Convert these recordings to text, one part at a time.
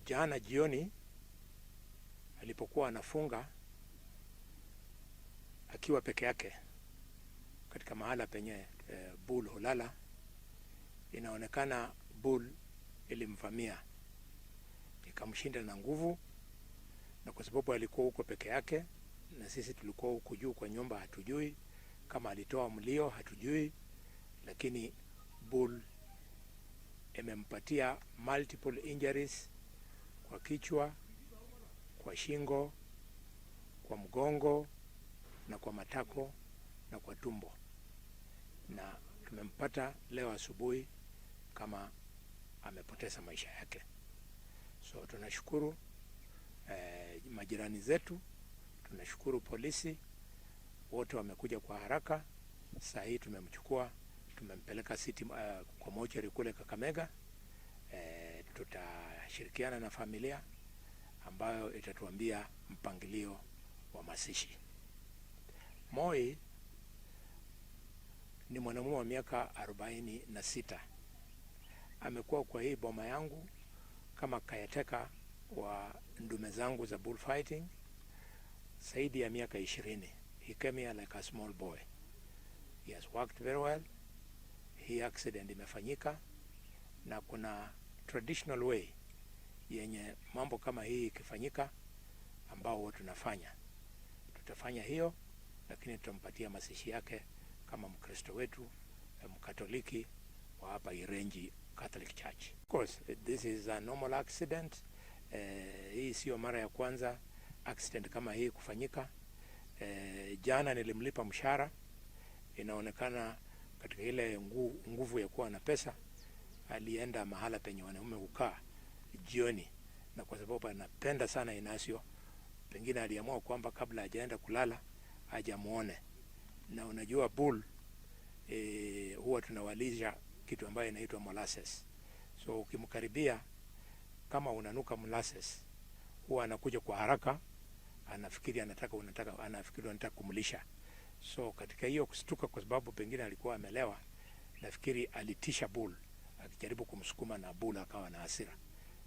Jana jioni alipokuwa anafunga akiwa peke yake katika mahala penye bull hulala, inaonekana bull ilimvamia ikamshinda na nguvu, na kwa sababu alikuwa huko peke yake na sisi tulikuwa huku juu kwa nyumba, hatujui kama alitoa mlio, hatujui, lakini bull imempatia multiple injuries kwa kichwa, kwa shingo, kwa mgongo na kwa matako na kwa tumbo, na tumempata leo asubuhi kama amepoteza maisha yake. So tunashukuru majirani zetu, tunashukuru polisi wote wamekuja kwa haraka. Saa hii tumemchukua, tumempeleka city kwa mochari kule Kakamega. Tutashirikiana na familia ambayo itatuambia mpangilio wa mazishi. Moi ni mwanamume wa miaka 46. Amekuwa kwa hii boma yangu kama caretaker wa ndume zangu za bullfighting zaidi ya miaka 20. He came here like a small boy. He has worked very well. Hii accident imefanyika na kuna traditional way yenye mambo kama hii ikifanyika ambao huwa tunafanya. Tutafanya hiyo, lakini tutampatia mazishi yake kama Mkristo wetu Mkatoliki wa hapa Irenji Catholic Church. Of course, this is a normal accident. Hii sio mara ya kwanza accident kama hii kufanyika. Jana nilimlipa mshahara. Inaonekana katika ile nguvu ya kuwa na pesa alienda mahala penye wanaume hukaa jioni, na kwa sababu anapenda sana Inasio, pengine aliamua kwamba kabla hajaenda kulala aje amuone. Na unajua bull huwa tunawalisha kitu ambayo inaitwa molasses. So ukimkaribia kama unanuka molasses, huwa anakuja kwa haraka, anafikiri anataka unataka anafikiri unataka kumlisha. So katika hiyo kustuka, kwa sababu pengine alikuwa amelewa, nafikiri alitisha bull akijaribu kumsukuma na bull akawa na hasira.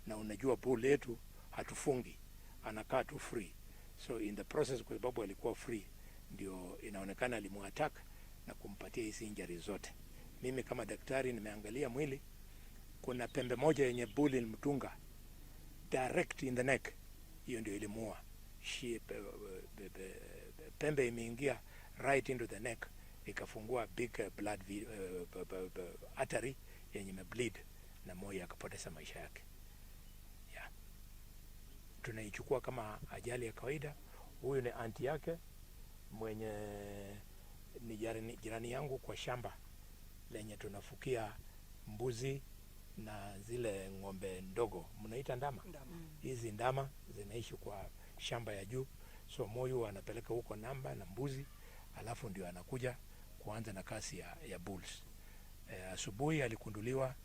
Na unajua bull yetu hatufungi, anakaa tu free. So in the process, kwa sababu alikuwa free, ndio inaonekana alimuattack na kumpatia hizi injuries zote. Mimi kama daktari nimeangalia mwili, kuna pembe moja yenye bull ilimdunga direct in the neck, hiyo ndio ilimuua. Pembe imeingia right into the neck ikafungua big blood artery yenye imebleed na Moi akapoteza maisha yake. Yeah. Tunaichukua kama ajali ya kawaida. Huyu ni auntie yake mwenye ni jirani yangu kwa shamba lenye tunafukia mbuzi na zile ng'ombe ndogo mnaita ndama. Hizi ndama zinaishi kwa shamba ya juu, so Moi huwa anapeleka huko ndama na mbuzi, alafu ndio anakuja kuanza na kazi ya bulls. Asubuhi aligunduliwa